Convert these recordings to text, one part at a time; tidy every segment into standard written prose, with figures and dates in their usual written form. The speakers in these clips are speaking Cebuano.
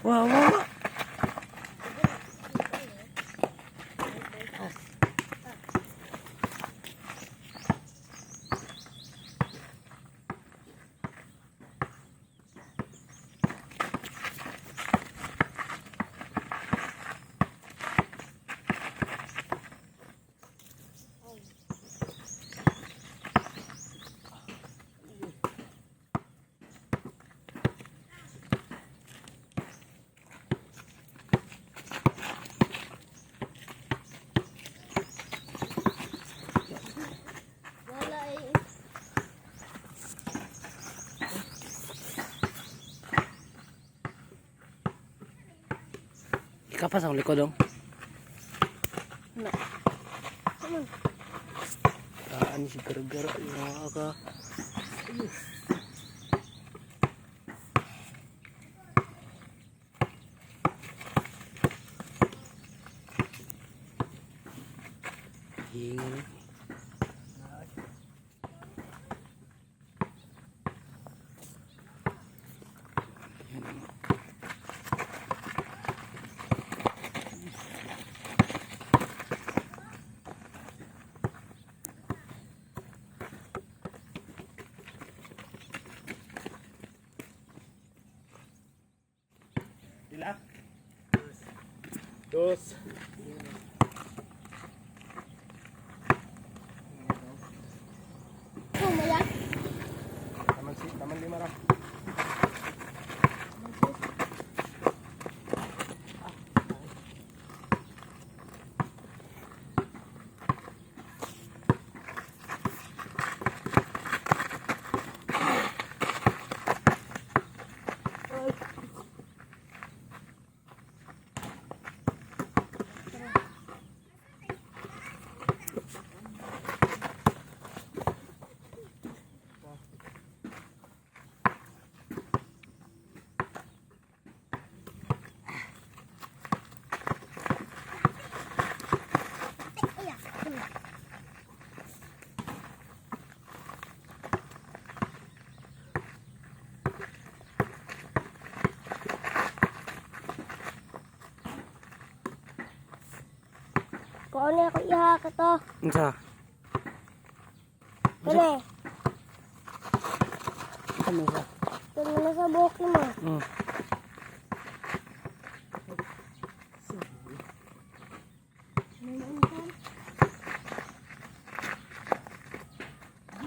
Wow. Wala eh. Ikapas ang likod, oh. Na. Come on. Taan si garagara yung mga ka. Hinga na. Yan. Pila? Dos. Kumaya. Taman si, taman lima ra. Iya. Kung ano ako iha ka to. Unsa? Kani. Ano sa? Kani na sa buhok mo.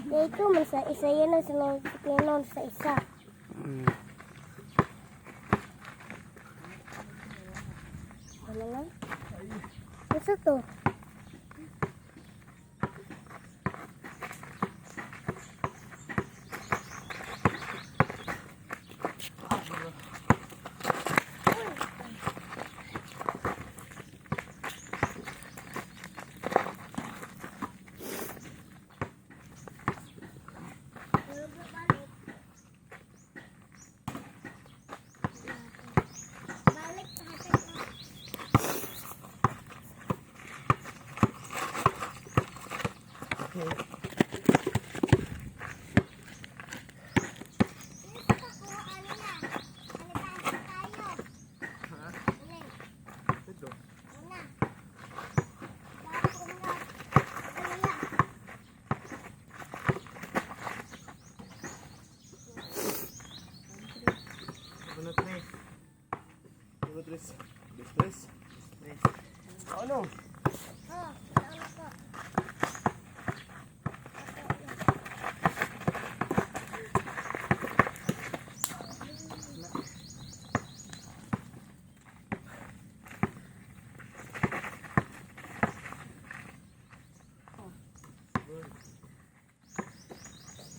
Ito man sa isa yan ang sinusukinon sa isa. Ano na? Ano to? Balik Ito. Uno, tres. Uno, tres. Dos, tres. Tres. Ano? Oh, ano ko?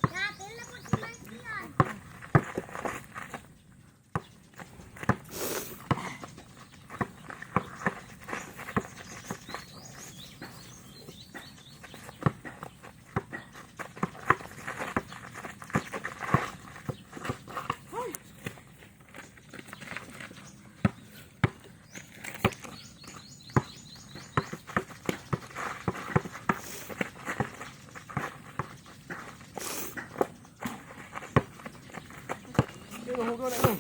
Napil na po si Marcion. Pero hugaw na ito.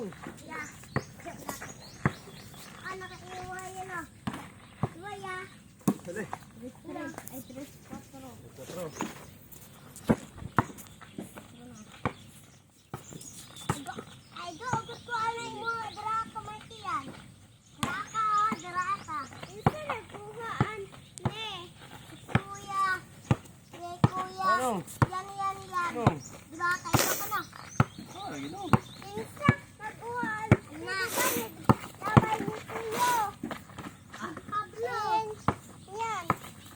Anong? Ya. Ah, nakaiwa yan ah. Iwa ya. Dali. Tres, ay, tres, cuatro. Quatro. Ay, go, gusto anay mo, dara ka may tiyan. Dara ka, oh, dara ka. Isa nagkuhaan, ne, kuya, ne, kuya. Anong? Yan, yan, yan. Anong? Diba, kayo ka na. Ah, lagi no. Isa, nagkuhaan, na, tabay ni kuya. Pablo. Yan.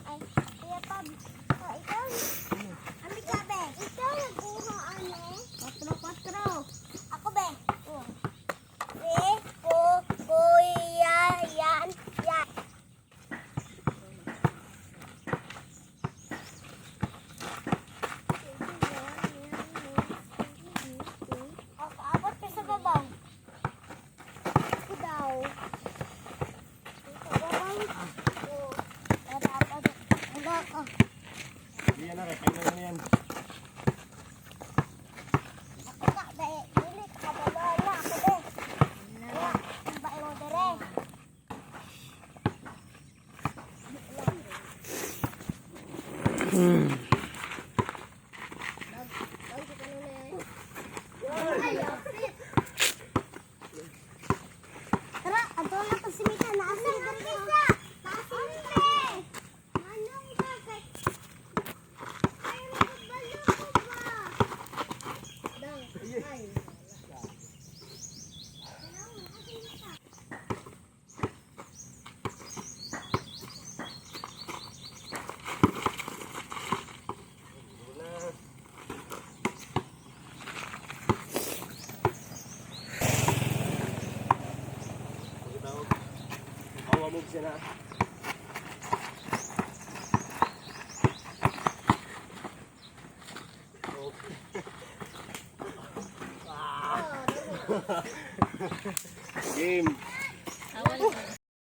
Ay, kuya Pablo. Oh, ikaw. Ami ka, be. Ikaw nagkuhaan, eh. Patro, patro. Ako, be. Oh. Be, ko, kuya, yan, yan. Ako, abot ka sa babaw. Ako daw. Sa babaw. Oo. Dapat, wala ka. Hindi yan na, kaya na yan. Ako ka, be. Dili ka kabalo na ako, be. Wala, ang bae mo dere. Tara, ato na kasi mita na asa dere ka. Naasa Manong ba kay Ay, makabalo ko ba? Dang, ay. Awa mo siya na. Game.